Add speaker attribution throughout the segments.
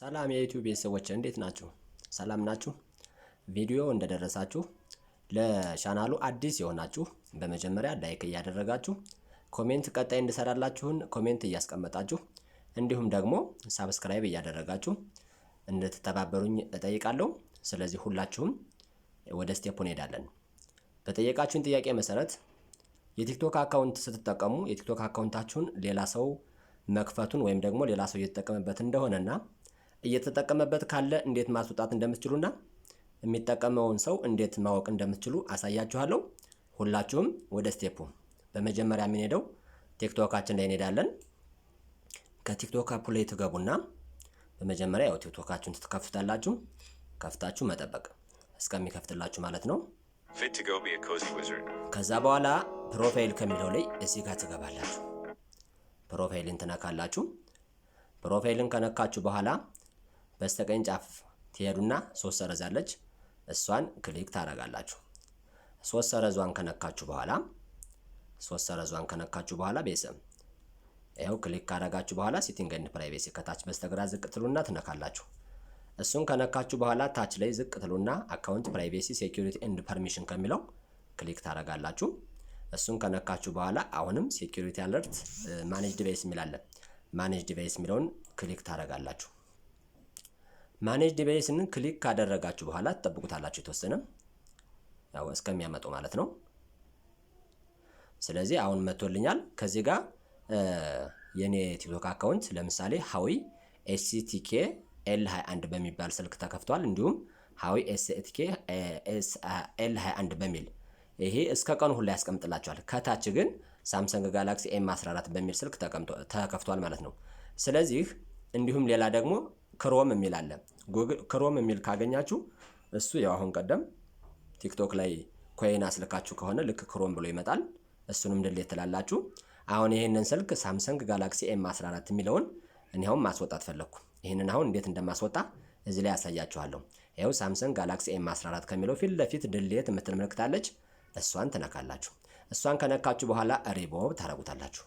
Speaker 1: ሰላም የዩቲዩብ ቤተሰቦች፣ እንዴት ናችሁ? ሰላም ናችሁ? ቪዲዮ እንደደረሳችሁ ለቻናሉ አዲስ የሆናችሁ በመጀመሪያ like እያደረጋችሁ፣ comment ቀጣይ እንድሰራላችሁን comment እያስቀመጣችሁ፣ እንዲሁም ደግሞ subscribe እያደረጋችሁ እንድትተባበሩኝ እጠይቃለሁ። ስለዚህ ሁላችሁም ወደ step ኡ እንሄዳለን። በጠየቃችሁን ጥያቄ መሰረት የቲክቶክ account ስትጠቀሙ የቲክቶክ account ኣችሁን ሌላ ሰው መክፈቱን ወይም ደግሞ ሌላ ሰው እየተጠቀመበት እንደሆነና እየተጠቀመበት ካለ እንዴት ማስወጣት እንደምትችሉና የሚጠቀመውን ሰው እንዴት ማወቅ እንደምትችሉ አሳያችኋለሁ። ሁላችሁም ወደ step ኡ። በመጀመሪያ የምንሄደው ቲክቶካችን ላይ እንሄዳለን። ከቲክቶክ app ላይ ትገቡና በመጀመሪያ ያው ቲክቶካችሁን ትከፍታላችሁ። ከፍታችሁ መጠበቅ እስከሚከፍትላችሁ ማለት ነው።
Speaker 2: Fit to go be a cozy wizard.
Speaker 1: ከዛ በኋላ profile ከሚለው ላይ እዚህ ጋር ትገባላችሁ። Profile ን ትነካላችሁ። Profile ን ከነካችሁ በኋላ በስተቀኝ ጫፍ ትሄዱና ሶስት ሰረዝ አለች፣ እሷን click ታደርጋላችሁ። ሶስት ሰረዟን ከነካችሁ በኋላ ቤተሰብ ይኸው click ካደረጋችሁ በኋላ setting and privacy ከታች በስተግራ ዝቅ ትሉና ትነካላችሁ። እሱን ከነካችሁ በኋላ ታች ላይ ዝቅ ትሉና account privacy, security and permission ከሚለው click ታደርጋላችሁ። እሱን ከነካችሁ በኋላ አሁንም security alert manage device የሚል አለ። Manage device የሚለውን click ታደርጋላችሁ። Manage device ን click ካደረጋችሁ በኋላ ትጠብቁታላችሁ የተወሰነ ያው እስከሚያመጡ ማለት ነው። ስለዚህ አሁን መጥቶልኛል። ከዚህ ጋር የኔ ቲክቶክ account ለምሳሌ ሀዊ STK L 21 በሚባል ስልክ ተከፍቷል። እንዲሁም ሀዊ STK L 21 በሚል ይሄ እስከ ቀኑ ሁላ ያስቀምጥላችኋል። ከታች ግን ሳምሰንግ ጋላክሲ M 14 በሚል ስልክ ተከፍቷል ማለት ነው። ስለዚህ እንዲሁም ሌላ ደግሞ ክሮም የሚል አለ። ጉግል ክሮም የሚል ካገኛችሁ እሱ ያው አሁን ቀደም ቲክቶክ ላይ coin አስልካችሁ ከሆነ ልክ ክሮም ብሎ ይመጣል። እሱንም delete ትላላችሁ። አሁን ይህንን ስልክ ሳምሰንግ ጋላክሲ M 14 የሚለውን እኔ አሁን ማስወጣት ፈለግኩ። ይህንን አሁን እንዴት እንደማስወጣ እዚህ ላይ ያሳያችኋለሁ። ይኸው ሳምሰንግ ጋላክሲ M 14 ከሚለው ፊት ለፊት delete የምትል ምልክት አለች። እሷን ትነካላችሁ። እሷን ከነካችሁ በኋላ ሪሞቭ ታረጉታላችሁ።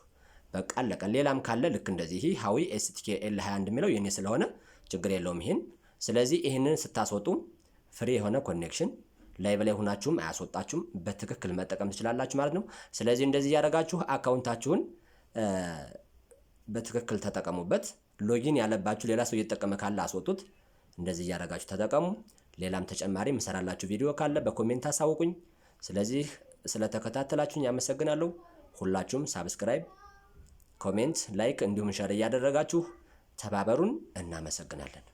Speaker 1: በቃ አለቀ። ሌላም ካለ ልክ እንደዚህ ይህ ሀዊ STK L 21 የሚለው የኔ ስለሆነ ችግር የለውም ይህን። ስለዚህ ይህንን ስታስወጡ free የሆነ connection live ላይ ሆናችሁም አያስወጣችሁም፣ በትክክል መጠቀም ትችላላችሁ ማለት ነው። ስለዚህ እንደዚህ እያደረጋችሁ account ኣችሁን በትክክል ተጠቀሙበት። Login ያለባችሁ ሌላ ሰው እየተጠቀመ ካለ አስወጡት። እንደዚህ እያደረጋችሁ ተጠቀሙ። ሌላም ተጨማሪ ምሰራላችሁ ቪዲዮ ካለ በ comment አሳውቁኝ። ስለዚህ ስለተከታተላችሁኝ አመሰግናለሁ። ሁላችሁም subscribe፣ comment፣ like እንዲሁም share እያደረጋችሁ ተባበሩን። እናመሰግናለን።